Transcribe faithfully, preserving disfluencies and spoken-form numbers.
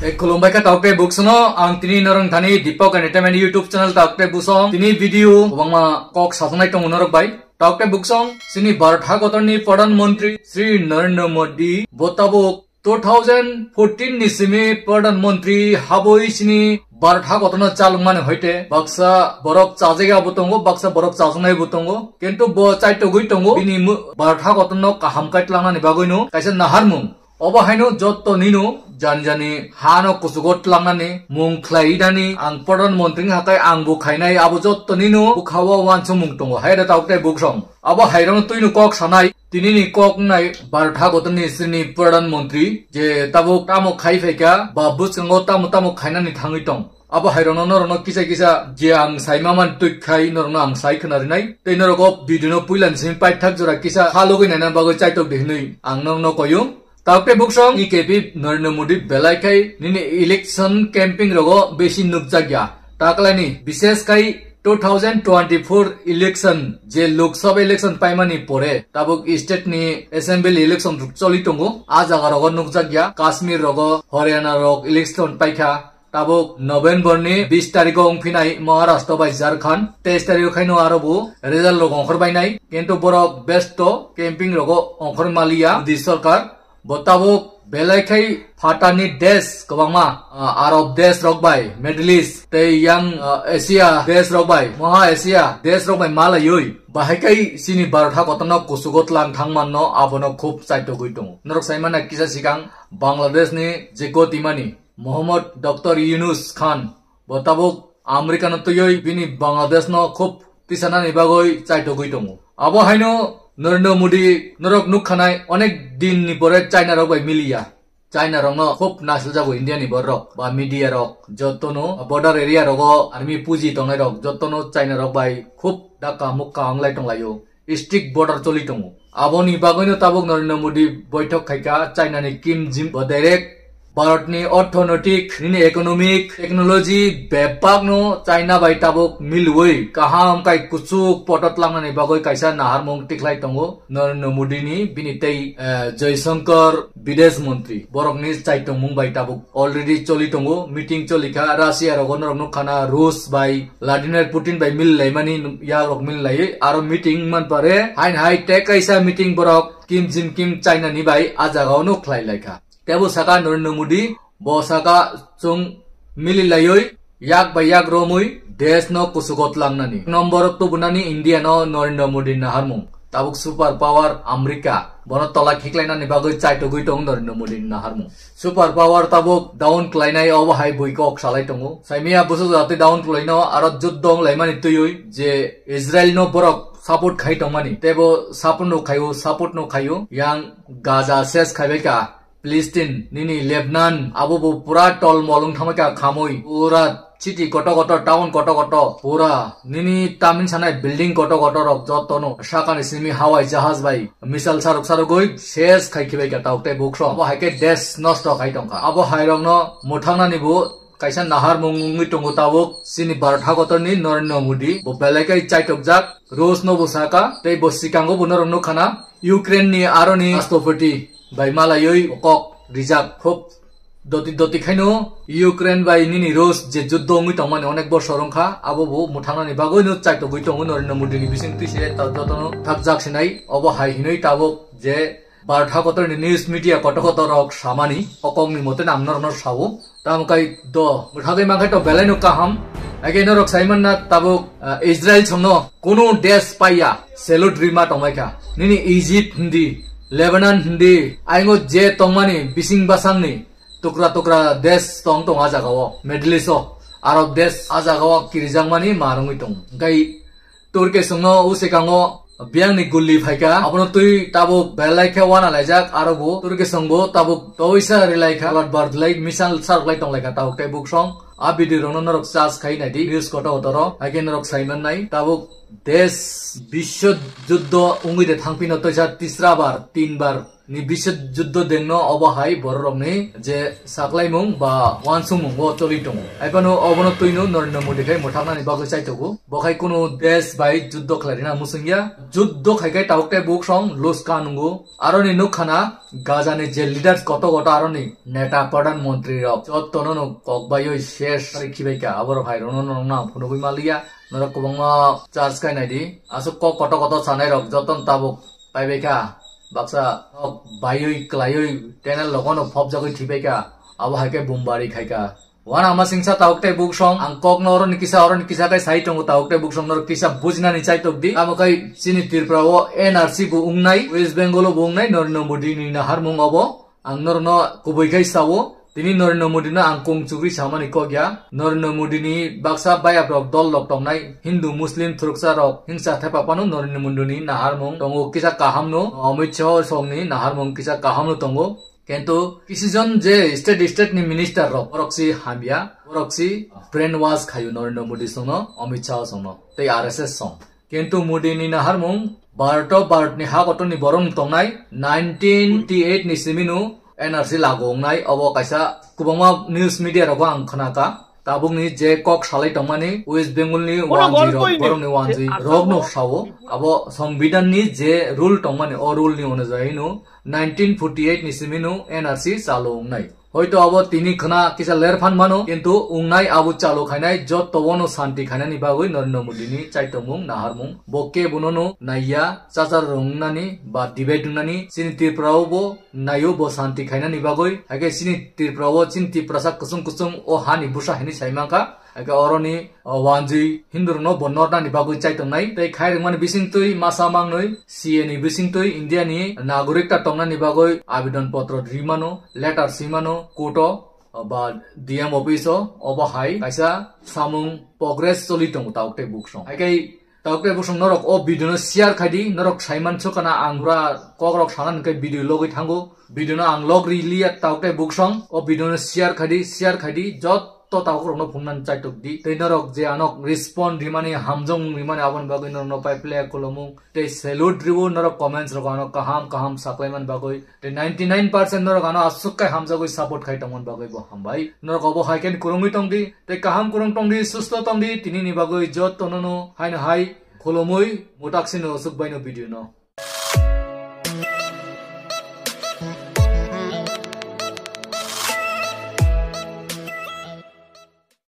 Tei khulumbai kha tauk tei buksongno, ang tini norong thani Deepak Entertainment YouTube channel tauk tei busong. Tini video kwbangma kok sajaknai tongo norok bai. Tauk tei buksong, chini Bharat hakotorni Pradhan Mantri Shri Narendra Modi bo tabuk two thousand fourteen ni simi Pradhan Mantri habwi chini Bharat hakotorno chalwngmani hoite baksa borok chajakya bo tongo, baksa borok chajaknai bo tongo, kintu bo chaitogwi tongo. Bini mu-, Bharat hakotorno kaham kai tlangnani bagwino kaisa naharmung. Obo haino jotto nino jani jani hano kuchugo tlangnani mung khlai nani ang Pradhan Mantri hakai ang bo khainai, abo jotto nino bwkhao wansukmung tongo. Hai da tauk tei buksong. Abo hairokno twino kok sanai, tinini kok wngnai Bharat hakotorni chini Pradhan Mantri je tabuk tamo khai phaikha ba bwskango tamo tamo khainani thangwi tong. Abo hairokno norokno kisa kisa je ang saima man twi khai norokno ang sai khna rinai. Tei norok o video no puilani simi paithak jora kisa khalogwi naina bagwi chaitok di hinwi ang norokno koyung. Tauk tei buksong E K P Narendra Modi belai khai nini election camping rogo besi nukjakya. Taklaini bishes khai two thousand twenty-four election je Lok Sabha election paimani pore tabuk state ni assembly election choli tongo. A jaga rogo nukjakya, Kashmir rogo, Haryana rok election paikha. Tabuk November ni bis tarikh o wngphinai Maharashtra bai Jharkhand, teis tarikh o khaino aro bo result rok ongkhor bainai, kintu borok besto camping rogo ongkhor maliya Modi sarkar. Bo tabuk belai khai phatani desh kwbangma, ah, Arab desh rok bai, Middle East tei yang, ah, Asia desh rok bai, Maha Asia desh rok bai malaiwi bahai khai chini Bharat hakotorno kuchugo tlang thangmanno abono khub chaitogwi tongo. Norok saimana kisa sikang Bangladesh ni je kotimani Mohammad Doctor Yunus Khan bo tabuk America no twiwi bini Bangladesh no khub tisanani bagwi chaitogwi tongo. Abo haino Narendra Modi norok nukhanai onek din ni pore China rok bai miliya. China rokno khub nasiljago India ni borok ba media rok, jotono border area rogo army puji tongnai rok jotono China rok bai khub dakka mukka wnglai tonglaio. Strict border choli tongo. Aboni bagwino tabuk Narendra Modi boithok khaikha China ni Kim Jim bo direct Bharat ni orthonotik, nini economic, technology bebak no China bai tabuk milwi kaham kai kuchuk potot langnani bagwi kaisa naharmung tikhlai tongo Narendra Modi ni bini tei, eh, Jaishankar Bidesh Mantri borok ni chaitongmung bai tabuk already choli tongo, meeting choli kha. Russia rogo norok nukha na Rus bai Vladimir Putin bai mil laimani, yak rok mil laiwi aro meeting man pare. Hain hai tei kaisa meeting borok Kim Jin Kim China ni bai a jaga o nuk khlai lai kha. Tebo saka Narendra Modi, bo saka chwng mili laiwi yak bai yak romwi desh no kuchugo tlangnani. Nombor tubunani India no Narendra Modi naharmung. Tabuk super power America. Bono tola khiklainani bagwi chaitogwi tong Narendra Modi ni naharmung. Super power tabuk down khlainai obo hai bui kok salai tongo. Saimia bwswk jatwi down khlaino aro juddo wnglaimani twiwi je Israel no borok support khai tongmani. Tebo support no khaio, support no khaio. Yang Gaza ses khaibai ka. Palestine, nini Lebanon, abo bo pura tolmol wng thangbai ka khamui. Pura city koto koto, town koto koto, pura nini tamin sanai building koto koto rok jotono sakani simi hawai jahaj bai missile sarok sarogoi ses khai khibai ka tauk tei buksong. Abo hai khe desh nosto khai tongkha. Abo hai rokno mwthangnani bo kaisa naharmung wngwi tongo tabuk chini Bharat hakotorni Narendra Modi. Bo belai khe chaitokjak, Rus no bo saka, tei bo sikango bo norok nukha na Ukraine ni aroni rashtrapati bai malaiwi kok rijak. Khub doti doti khaino Ukraine bai nini Rus je juddo wngwi tongmani onek bosor wngkha, abo bo mwthangnani bagwino chaitogwi tongo Narendra Modi ni bising twi se ta jotono thakjak sinai. Obo hai hinwi tabuk je Bharat hakotorni news media kotor kotor rok samani, o kokni mote ang norokno sao. Tamo kai do, mwthagwi mankhe to belai no kaham. Age norok saiman na tabuk, ah, Israel songno kunu desh paiya, salute rima tongmai kha. Nini Egypt hindi, Lebanon hindi, aingo je tongmani bising basangni tukra tukra desh tong tong a jaga o, Middle East o, Arab desh a jaga o kirijakmani ma rwngwi tongo. Hwnkhe Turkey songno usekango biyangni gulli phaikha, abono twi tabuk belai khe wana laijak, aro bo Turkey songbo tabuk toisa rilai kha, bar bar lai misal sarok lai tong lai kha tabuk tei buksong. A video rokno norok search khai nai di, news koto koto ro, hai khe norok sai man nai. Tabuk desh bisho juddo wngwi de thangphino toisa tisra bar, tin bar, ni biswjuddo dengno obo hai bororokni je saklaimung ba wansukmung bo choli tongo. Haibano obono twino Narendra Modi khai mwthaknani bagwi chaitogo. Bo khai kunu desh bai juddo khlairina musungya. Juddo khaikhai tabuk tei buksong luska nungo. Aroni nukkhana Gazani je leaders koto koto aroni neta pradhan mantri rok jottono no kok baiwi ses khibaikha. Aborok hai rono no nang phunugwi maliya. Norok kwbangma charge khai naidi. Aswk kok koto koto sanai rok joton tabuk paibaikha. Baksa nok baiwi klaiwi tunnel logono phobjagwi thibaikha. Abo hai khe bumbari khaikha. Wana ama singsa tabuk tei buksong ang kok no oroni kisa oroni kisa khe sai tongo tabuk tei buksong norok kisa bujinani chaitok di. Amo khai chini Tripura o N R C bo wngnai, West Bengal o bo wngnai, Narendra Modi ni naharmung obo. Ang norokno kubui khai sao, tini Narendra Modi no ang kung chukri samani kok ya. Narendra Modi ni baksa bayaprok dol rok tongnai, Hindu, Muslim, Thuruksa rok hingsa thepa phano Narendra Modi ni naharmung tongo kisa kaham no, Amit Shah song ni naharmung kisa kaham no tongo. Kintu kisijon je state state ni minister rok, borok si hamya, borok si brainwash khayo Narendra Modi song no, Amit Shah song no, tei R S S song. Kintu Modi ni naharmung Bharat o Bharat ni ha kotor ni borok tongnai nineteen forty eight ni simi no N R C lagu wngnai obo kaisa kwbangma news media rogo ang khnaka. Tabuk ni je kok salai tongmani West Bengal ni wanjwi rok, borok ni wanjwi rok no sao abo songbidan ni je rule tongmani o rule ni onojai no nineteen forty eight ni simi no N R C chalu wngnai. Hoito abo tini khna kisa ler phan mano, kintu wngnai abo chalu khainai jotto bono santi khainani bagwi Narendra Modi ni chaitongmung naharmung. Bo kebono no naiya, chachar rwngnani ba debate wngnani chini Tripura o bo naio bo santi khainani bagwi. Haikhe chini Tripura o chini Tiprasa kusung kusung o hani busa hini saimankha. Haikhe oroni o wanjwi Hindu rokno bo nornani bagwi chaitongnai. Tei khairokmani bisingtwi masa mangnwi C A ni bisingtwi India ni nagorik ta tongnani bagwi abidon potro rimano, letter simano, court o, o ba D M office o, obo hai kaisa samung progress choli tongo tabuk tei buksong. Haikhe tabuk tei buksong norok o video no share khaidi, norok saiman sokana ang pura kok rok sana hwnkhe video logwi thango. Video no ang log riliya tabuk tei buksong o video no share khaidi, share khaidi jot to tabuk rokno phungnani chaitok di. Tei norok je ano respond rimani, hamjong rimani, aboni bagwi norokno pai phle khulumung tei salute riwo norok comments rok ano kaham kaham saklaimani bagwi. Tei ninety nine percent norok ano aswk kai hamjagwi support khai tongmani bagwi bo hambai. Norok obo hai khe kwrwngwi tong di, tei kaham kwrwng tong di, susto tong di, tini ni bagwi jotto no no haino hai khulumui mwtaksino aswk baino video no.